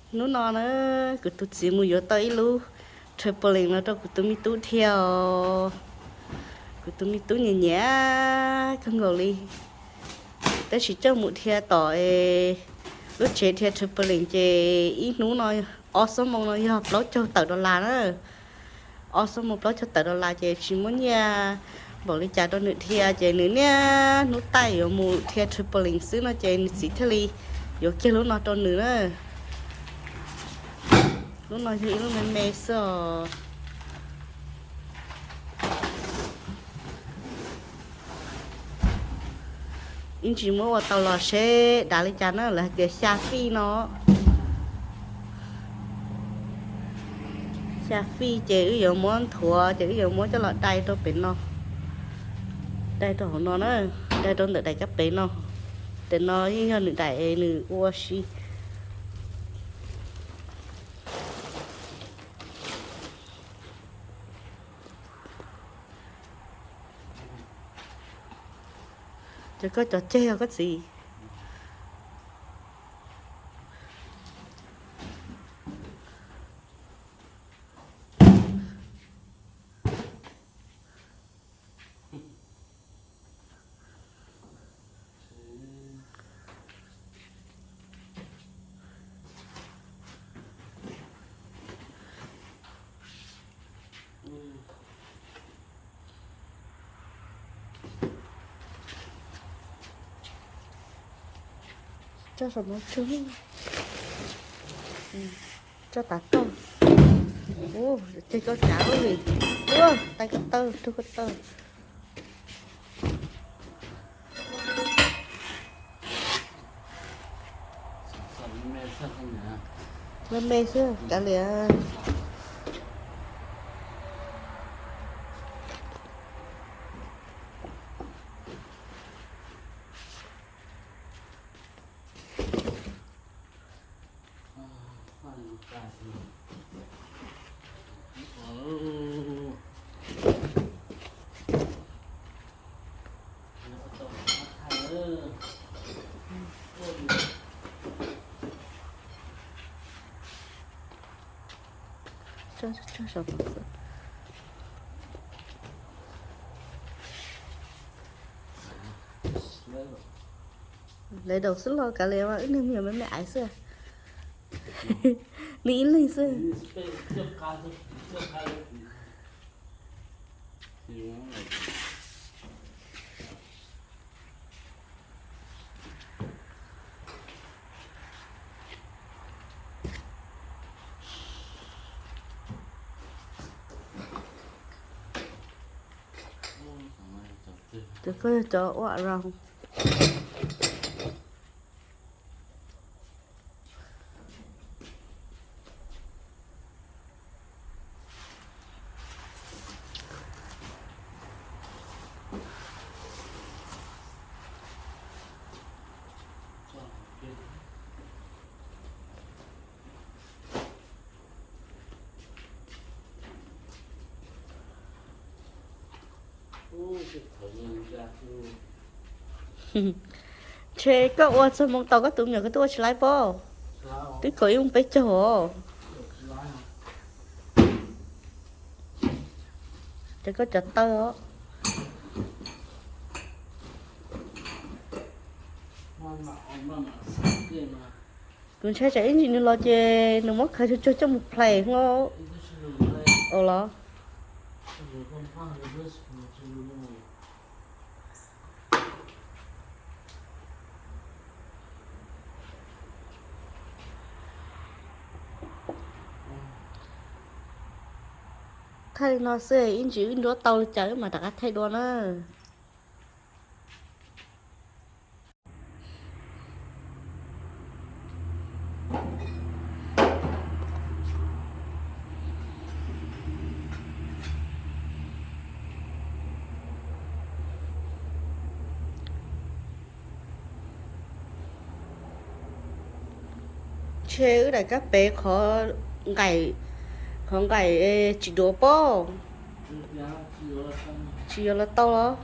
Hnub no na, kuv tus txiv mus yuav tau ib lub trampoline los rau kuv tus me tub dhia os. Kuv tus me tub nyiam nyiam kawg nkaus li, tab sis coj mus dhia tom lub tsev dhia trampoline ces ib hnub no, ob xuab moos no yog plaub caug tawm dollar na. Ob xuab moos plaub caug tawm dollar ces tsis muaj nyiaj npaum li cas rau nws dhia ces nws niaj hnub taij yuav mus dhia trampoline xwb no ces nws txiv thiaj li yuav kiag lub no rau nws na. Lub no yog ib lub me me xwb os. Ib ntsis muab ua tau los seb dav li cas na, lawv hais tias xya fij no. Xya fij ces wb yuav muab nthuav ces wb yuav muab coj los dai rau pem no, dai rau hauv no na, dai rau ntawm daim kab pem no. Ntawm no yeej yog nws daim nws ua si. Cov koj cov ceg os koj txiv. Tso saum no tso, tso tav toj. Ua, ceg koj kav li. Ua, tais koj taw, rug koj taw. Me me xwb kav liam. Lawv daus xwb los kav liam, wb niag me nyuam me me aiv xwb. Nws ib leeg xwb. Cov koj yog cov ua rau. Ntshe koj ua txog moo tau koj tus me nyuam koj twb ua tsis laib pob. Twb kaum ib moos peb caug os. Ces koj cov taw os. Kuv ntshai tsam ib ntsis nws los ces nws muab khaws tsuag tsuag coj mus play hlo. Ua los thaij li no xwb, ib ntsis wb nruab tau li cas wb mam rov qab thaij dua na. Ntshe wb daim kab pem qhov nqaim, qhov nqaim tsis duav pob, tsis yuav los tau los.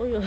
Ua yuav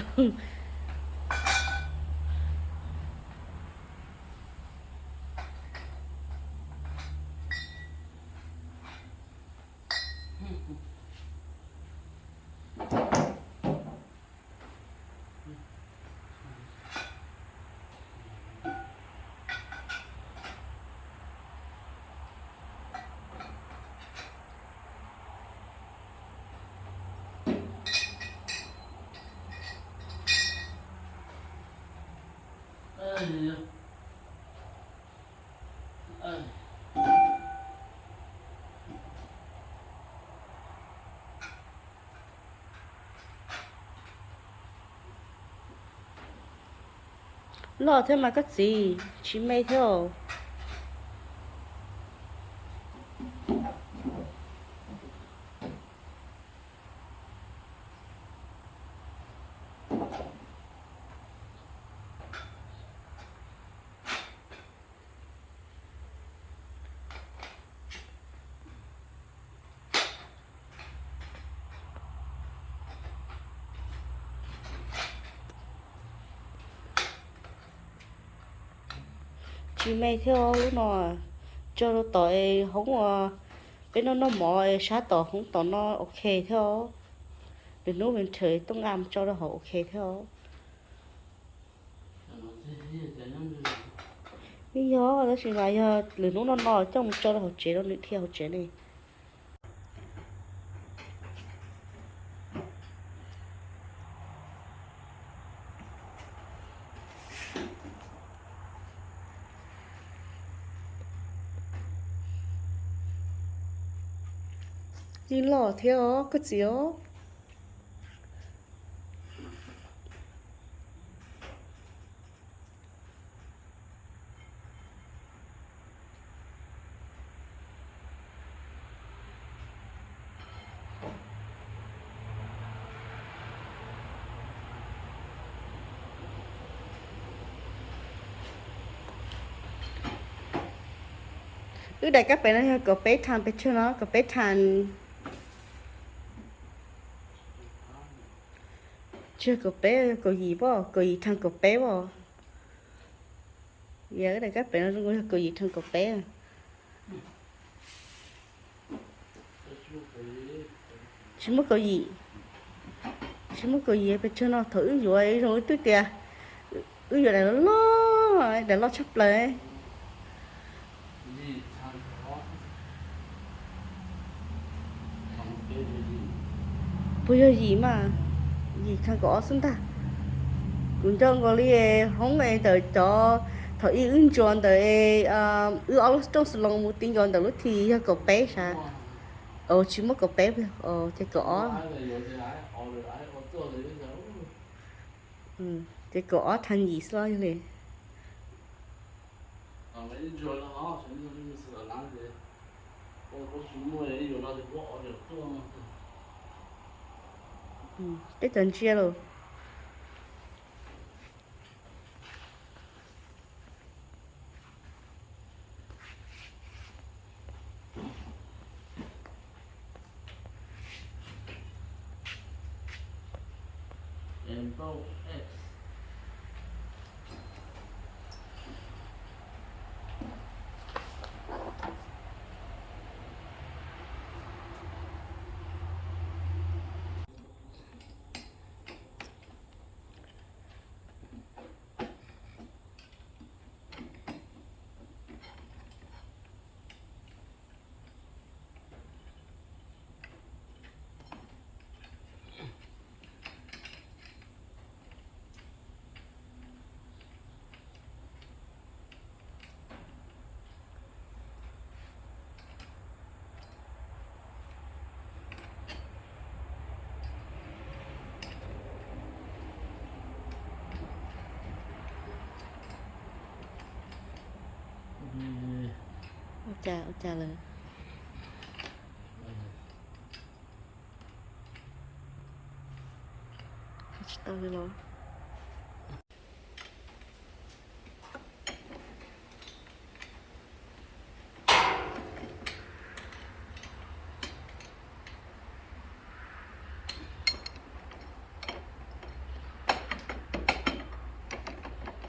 Loj thiab mas koj txiv, tsis me thiab. Tsis me thiab lub no, tso rau tom es hoob uas peb noj noj mov es sab tom hoob tom no ok thiab. Lwm hnub me nrhawv tooj am tso rau hauv ok thiab. Yeej yog, tab sis mas yog lwm hnub no no coj mus tso rau hauv tsev rau nws dhia hauv tsev ne. Yeej loj thiab os koj txiv os. Wb daim kab pem no yog kaum peb thas pes tsawg no, kaum peb thas. Tsis yog kaum peb, yog kaum yim pob, kaum yim thas kaum peb pob. Yog wb daim kab pem no zoo yog kaum yim thas kaum peb. Tsis muaj kaum yim, tsis muaj kaum yim pes tsawg no. Thaum wb yuav zoo wb twb tias wb yuav daim loj loj, daim loj tshaj plaws. Puas yog yim mas, yim thas kaum ob xwb ntag. Kuv nco nkaus li hoob es ntawm cov thaum ub wb ntsuas ntawm wb ob lub rooj xwb los mus ti nkaus ntawm lub thim yog kaum peb sav. Tsis muaj kaum peb, ces kaum ob. Ces kaum ob thas yim xwb los yog li. Peb cov ntsia los. Ua cas, ua cas lawm? Tsis tau li los.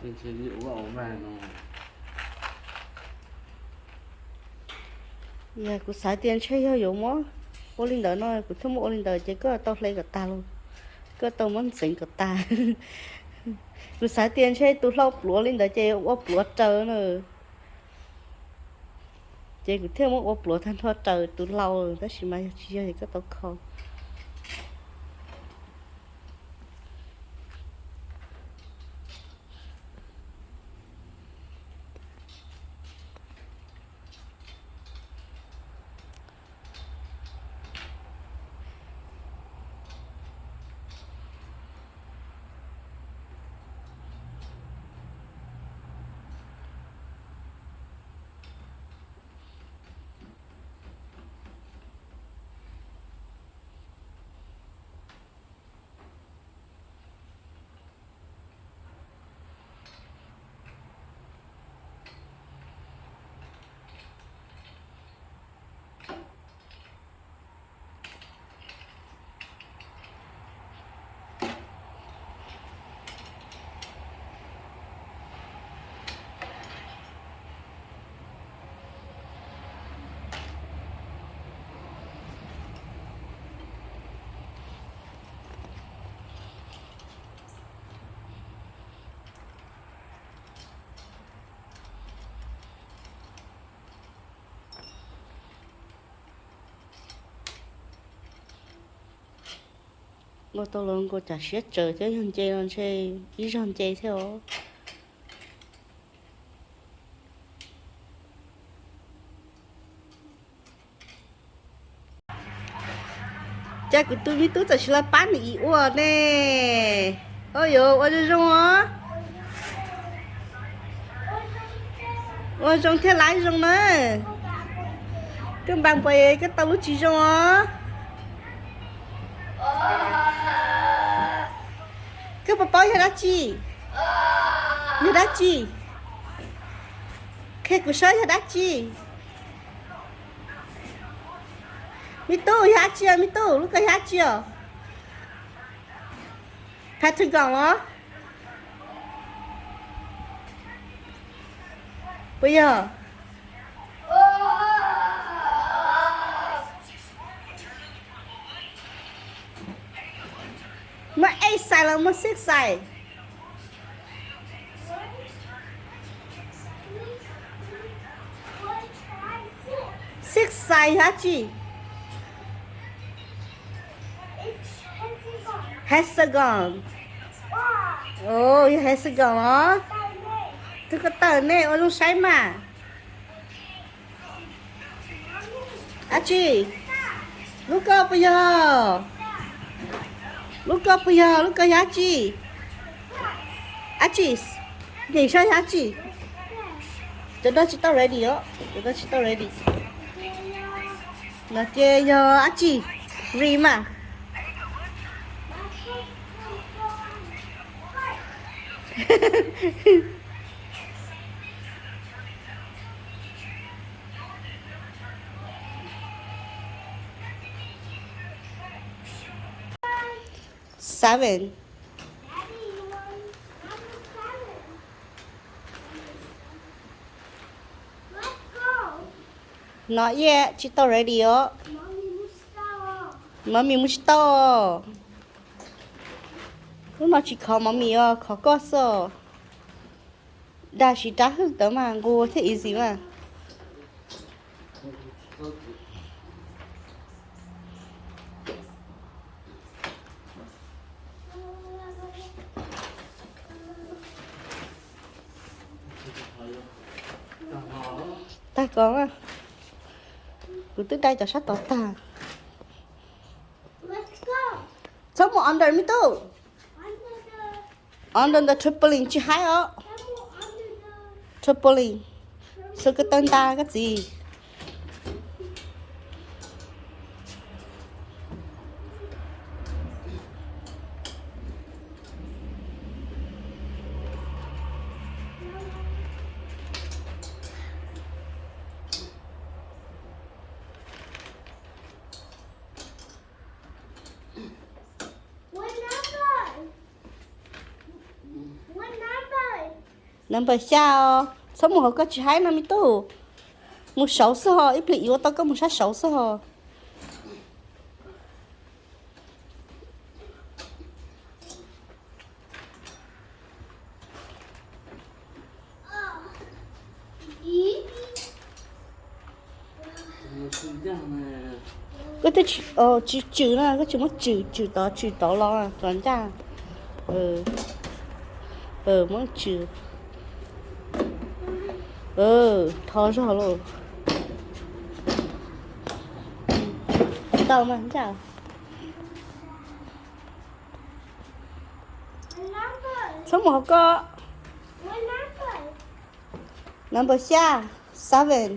Yog kuv xav tias ntshe yog yuav muab ua li ntawd no, kuv thiaj muab ua li ntawd ces koj tau hle kom tag los, koj tau muab ntxeev kom tag. Kuv xav tias ntshe tus hlau pluav li ntawd ces ua pluav raws na. Ces kuv thiaj muab ua pluav tag nrho raws tus hlau, tab sis mas yog tsis yog es koj tau kho. Ua tau los nkaus cas siab tsawv thiab, yog nce no ntshe ib zaug nce thiab os. Cas kuv tus me tub txawm tsis los pab nws ib ua ne. Ua yuav ua zoo zoo os. Ua zoo thiaj laib zoo na. Koj npam npam koj tau lub tsis zoo os. Koj puas paub yog dab tsi? Yog dab tsi? Qhia kuv saib yog dab tsi. Me tub, yog dab tsi os me tub? Lub ko yog dab tsi os? Pentagon los? Puas yog? Muaj eight xais los muaj six xais? Six xais yog dab tsi? Hexagon. Yog hexagon los? Tus ko taw nej ua zoo saib mas. Dab tsi? Lub ko puas yog? Lub ko puas yog? Lub ko yog dab tsi? Dab tsi? Nyeem saib yog dab tsi? Cov no tsis tau ready os, cov no tsis tau ready. No ces yog dab tsi? Rim mas. Seven. No yet tsis tau ready os. Mami mus tsis tau. Lub no tsis khov mami os, khov koj xwb os. Dag siv rab hwj tawv mas nqus thiaj easy mas. Tag kov mas. Kuv twb dai cov sab tod tag. Txhob mus under me tub. Under the trampoline tsis haib os. Trampoline. Xwb koj tawb nta koj txiv. What number? What number? Number xya os. Txhob mus hauv koj tsis haib no me tub. Mus saud xwb ho, ib pliag yuav tau koj mus sab saud xwb ho. Koj twb tsis, tsis tswm na, koj tsis muab tswm, tswm tod tswm tod los txog ncaj. Muab tswm. Thov zog lauj. Tau mas ncaj. Txhob mus hauv koj. Number xya, seven.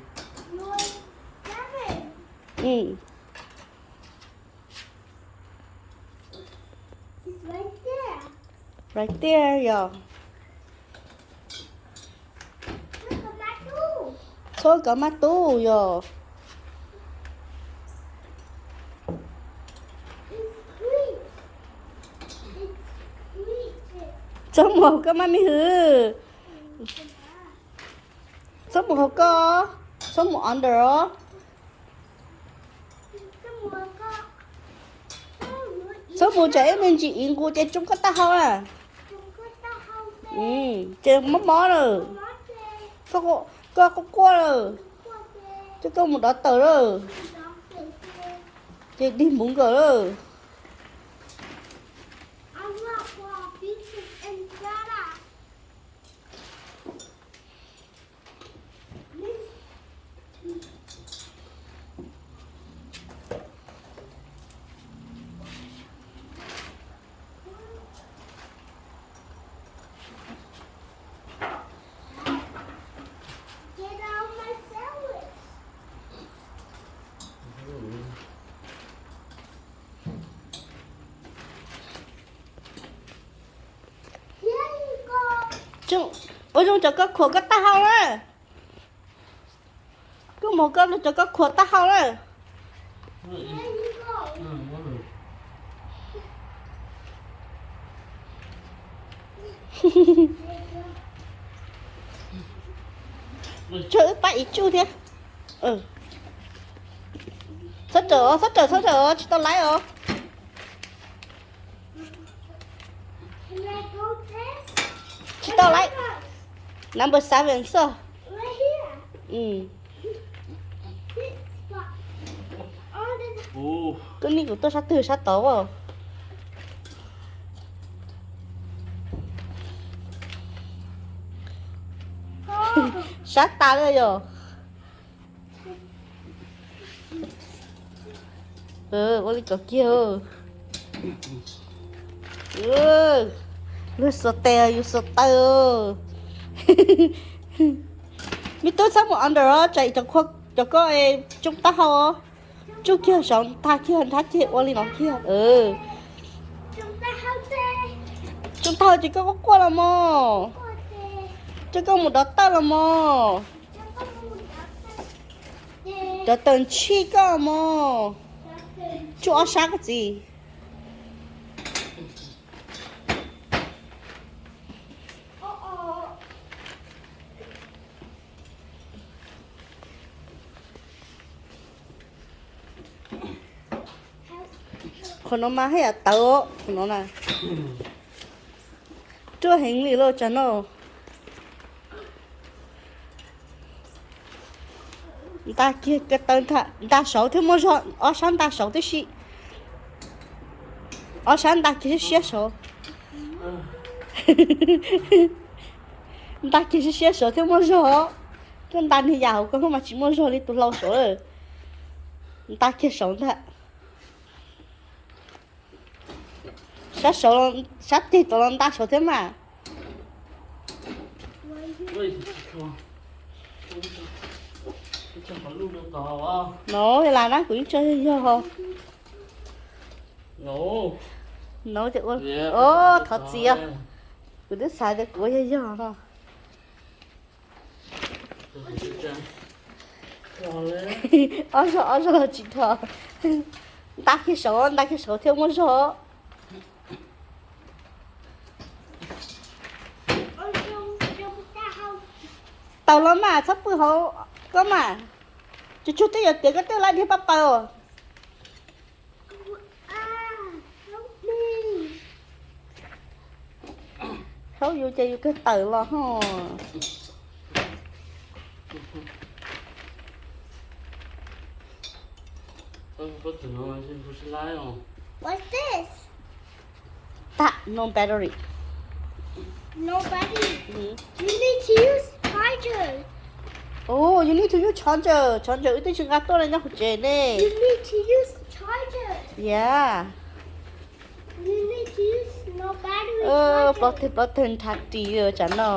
Right there yog. Txhob kov maj tub yog. Txhob mus hauv koj maj me hwm. Txhob mus hauv koj, txhob mus under os. Txhob mus tsam ib me ntsis iv nqus ces tsoo koj taub hau na. Ces mob mob lawm. Koj quaj quaj lawm. Ces koj mus dov tawm lawm. Ces dig npuv nkawm lawm. Ua zoo cov koj khuam koj taub hau na. Koj mus koj cov koj khuam taub hau na. Tshuav wb pab ib tsuj thiab. Txhob rawm, txhob rawm, txhob rawm, tsis tau laib os. Tsis tau laib. Number seven xwb. Koj nim kuv tuaj sab twg sab tod as. Sab tas li yog. Ua li kom kiag. Luag xuas tes yus xuas taw. Me tub txhob mus under os, tsam cov koj tsoo taub hau. Tsuj kiag saud, tag kiag nrhab ceg ua li no kiag. Tsoo taub hau ces koj quaj quaj los mog. Ces koj mus dov tawm los mog. Dov tawm ntshis koj mog. Tsuj ob sab koj txiv. Qhov no mas haj yam tawv, qhov no na. Ruaj heev li lauj tsam no. Nta kiag ko taw, nta saud thiab muaj zog, ob sab nta saud tib si. Ob sab nta kiag siab siab saud. Nta kiag siab siab saud thiab muaj zog. Koj nta niag yam hauv ko mas tsis muaj zog li tus hlau saud lawm. Nta kiag saud ntag. Sab saud, sab teg tod los nta saud thiab mas. No las na, kuv yeej tso yog yog. No ces ua, thov txiv, kuv twb xav tias kuv ua yog yog no. Ob zog ob zog los tsis dhos. Nta kiag saud, nta kiag saud thiaj muaj zog. Tawm los mas txhob pw hauv ko mas. Tsuag tsuag twb yuav tiav koj twb laib dhia paj paws os. Thaub yus ces yus kawg tawm los ho. What's this? Tag, no battery. No battery. You need to use charger. Oh, you need to use charger. Charger wb twb tsis nqa tuaj li nyob hauv tsev ne. You need to use charger. Yeah. You need to use no battery charger. Plaub teg plaub teg nrhav ris tsam no.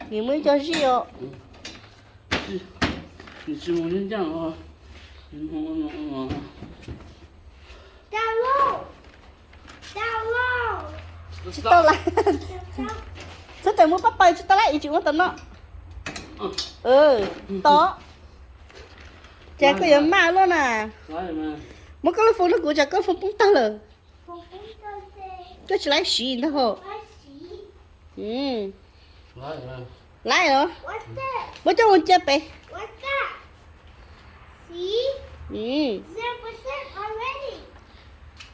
Nws muaj ib co zij os. Tsis tau lawm. Txhob tawm muab paj paws tsis tau lawm, tsis muab tau no. Tod. Ces koj yuav maj luaj na. Muab koj lub foo rau kuv tsam koj foo poob tag lawm. Koj tsis laib siv ntag hos. Laib los? Muab coj mus cia pem.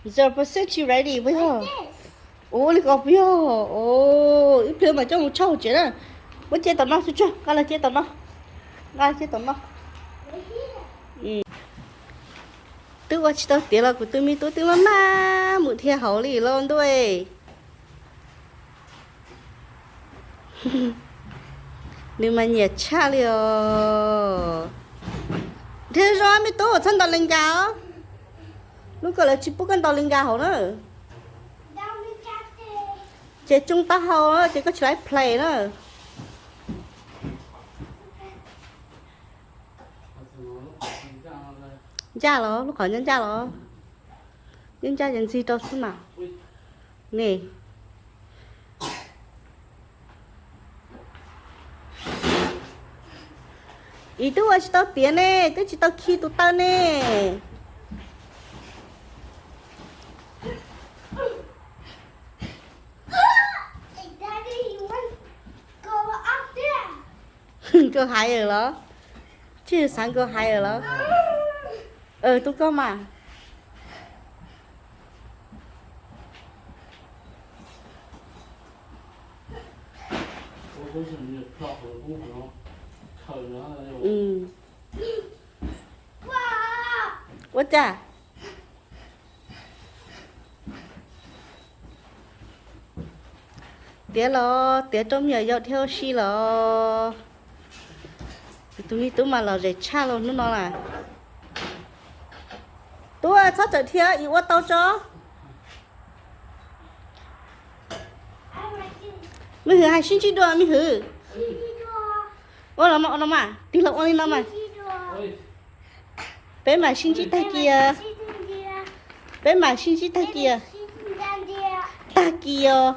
Zero percent tsis ready puas yog? Ua li ko puas yog? Ib pliag mam coj mus tshaj hauv tsev na. Muab cia tom no tsuag tsuag, nqa los cia tom no. Nqa cia tom no. Twb ua tsis tau tiav los kuv tus me tub twb maj maj mus dhia hauv li los ntuj. Nws mas nyiam tshaj li os. Dhia zoo me tub, txhob ntaus li nkas os. Lub koj lawv tsis pub koj ntaus li nkas hauv na. Ces tsoo taub hau na ces koj tsis laib play na. Ncaj los, lub qhov ncaj ncaj los. Yeej ncaj ces ntxig rau xwb mas. Ne. Ib tug ua tsis tau tiav ne, twb tsis tau khi tus taw ne. Nkauj haiv los? Tsis xav nkauj haiv los? Tub koj mas. Ua cas? Tiav los tiav rau me nyuam yaus dhia ua si los. Tus me tub mas lom zem tshaj los hnub no na. Tub txhob txawm dhia, ib ua tau tso. Me hwm hais sib ntsib dua me hwm. Ua los mas, ua los mas, tig los ua li no mas. Peb mam sib ntsib tag kis. Peb mam sib ntsib tag kis. Tag kis os.